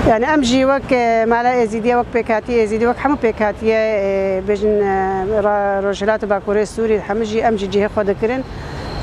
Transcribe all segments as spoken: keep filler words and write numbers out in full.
Yani em jî wek, e, mala Êzîdiye, wek pêkhatiyê Êzîdî, wek hemû pêkhatiyê, e, bêjin, e, ra-, Rojhilat û Bakurê Sûrî, hemû jî em jî cihê xwe dikirin.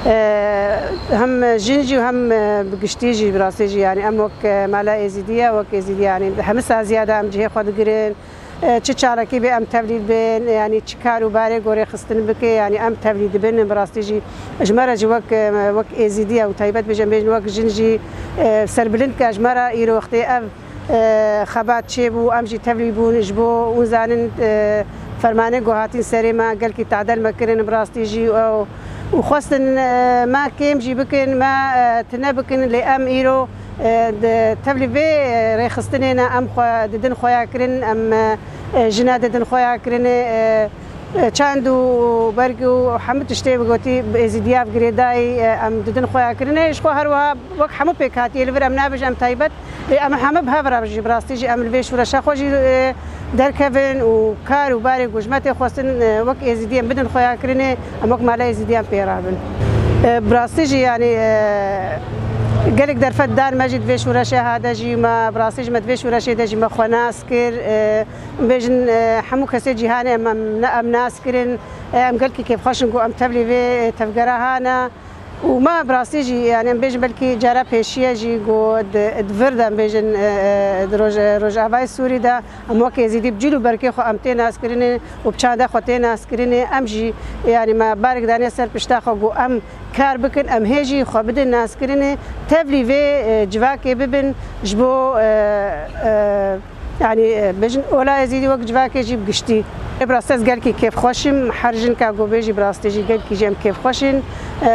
E, hem jin jî û hem, e, bi giştî jî, bi rastî jî, yani em wek, e, mala Êzîdiye, wek Êzîdiye, yani hemî saziya de em cihê xwe digirin. E, çi çalakî bê em tevlî bin, yani çi kar û barê gorê xistin bike, yani em tevlî dibin, bi rastî jî ji me re jî wek, e, wek Êzîdiye û taybet bêjin, bêjin wek jin jî, e, serbilind ke ji me re îro wextê ev, e, xebat çêbû, em jî tevlî bûn ji bo hûn zanin, e, fermanê ku hatin serê me gelkî tadel me kirin, bi rastî jî, e, û xwestin, e, me kêm jî bikin, me, e, tune bikin, lê em îro, e, di tevlî vê, e, rêxistinê ne, em xwe didin xweya kirin, em, e, e, jina didin xweya kirinê, e, e, çand û berg û hemû tiştê bi gotî bi Êzîdiya bi girêdayî, e, em didin xweya kirinê. Ji xwe her wiha wek hemû pêkhatiyê li vir em nabêjin em taybet, lê em hemû bi hev re jî, bi rastî jî em li vê şûreşa xwe jî, e, derkevin û kar û barê ku ji me tê xwestin, e, wek Êzîdî em bidin xweya kirinê, em wek mala Êzîdî em pê re bin. E, bi rastî jî, yani, e, gelek derfet dan me jî di vê şûreşê ha de jî me, bi rastî jî me di vê şûreşê de jî me xwe nas kir. E, bêjin, e, hemû kesê cîhanê em, em, em nas kirin. E, em gelkî kêfxweş in ku em tevlî vê, e, tevgera hane. Û me bi rastî jî, yani em bêjin belkî cara pêşiye jî ku di, di vir de em bêjin, e, e, di roj-, e, Rojavayê Sûrî de em wek Êzîdî bi cil û berkê xwe em tê naskirinê û bi çanda xwe tê naskirinê. Em jî, yani me barek daniye ser pişta xwe ku em kar bikin, em hê jî xwe bidin naskirinê, tevlî vê, e, civakê bibin ji bo, e, e, yani, e, bêjin ola Êzîdî wek civakê jî bi giştî. Ê, bi rastî ez gelkî kêfxweş im. Her jinka ku bêjî bi rastî jî gelkî jî em kêfxweş in. E,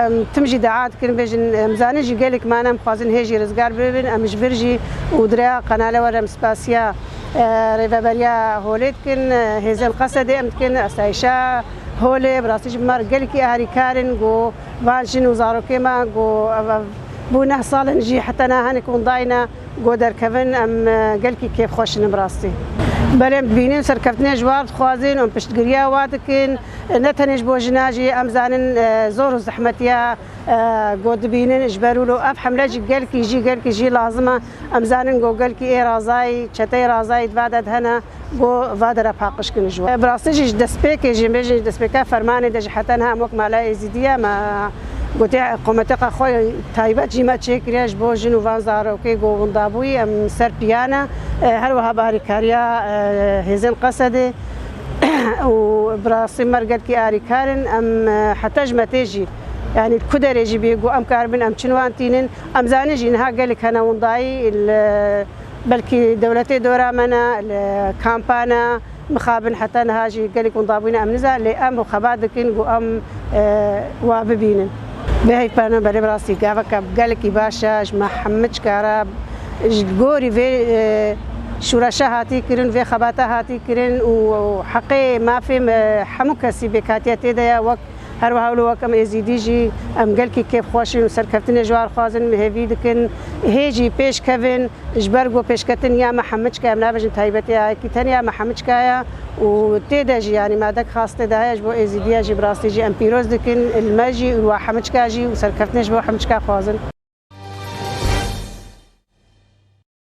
em tim jî dua dikin, bêjin, em zanin jî gelek mane em xwazin hê jî rizgar bibin. Em ji vir jî û di rêya qenale we re em spasiya, e, rêveberiya holê dikin, e, hêzên Qesedê em dikin, asayişa holê. Bi rastî jî bi me re gelkî harîkar in ku van jin û zarokê me ku ev, ev bû neh sal in jî heta niha hinek windayî ne. Go derkevin, em, e, gelkî kêfxweş in bi rastî. Belê em dibînin serkeftinê ji war dixwazin, em piştgiriya wa dikin. E, ne tenê ji bo jina jî, em zanin, e, zor û zehmetiya, e, go dibînin ji ber wilo ev hemle jî gelkî jî, gelkî jî lazim e. Em zanin go gelkî ê razayî, çeteyê razayî di va de hene. Ku va de re paqij kin ji we. Bi rastî jî ji destpêkê jî, bêjin ji destpêka fermanê de jî heta niha em wek mala Êzîdiye me gotê qometeqa xwe taybet jî me çêkiriye ji bo jin û van zarokê ku windabûyî em ser piya ne. E, her wiha bi harîkariya, e, hêzên Qesedê û bi rastî me re gelkî harîkar in. Em, e, heta ji me tê jî, yani ku derê jî bê ku em karibin em çin wan tînin. Em zanin jî niha gelek hene windayî li Belkî dewletê dora me ne, li kampa ne, mixabin heta niha jî gelek windabûyî ne em nizan, lê em xebat dikin ku em, e, wa bibînin. Bê heyvpane belê bi rastî gaveke gelekî baş e, ji me hemû çikara ji gorî vê, e, şûreşa hatî kirin, vê xebata hatî kirin û heqê mafê me hemû kesî pêkatiye tê de ye, wek Her wiha wilo wek em Êzîdî jî em gelkî kêfxweş in û serkeftinê ji wan dixwazin, em hêvî dikin hê jî pêş kevin, ji ber ku pêşketin ya me hemiçka, em nabêjin taybetê ya yekî, tenya me hemiçka ye û tê de jî, yanî me dek xas tê de heye, ji bo Êzîdiya jî bi rastî jî em pîroz dikin, li me jî û li wa hemiçka jî û serkeftinê ji bo hemiçka xwazin.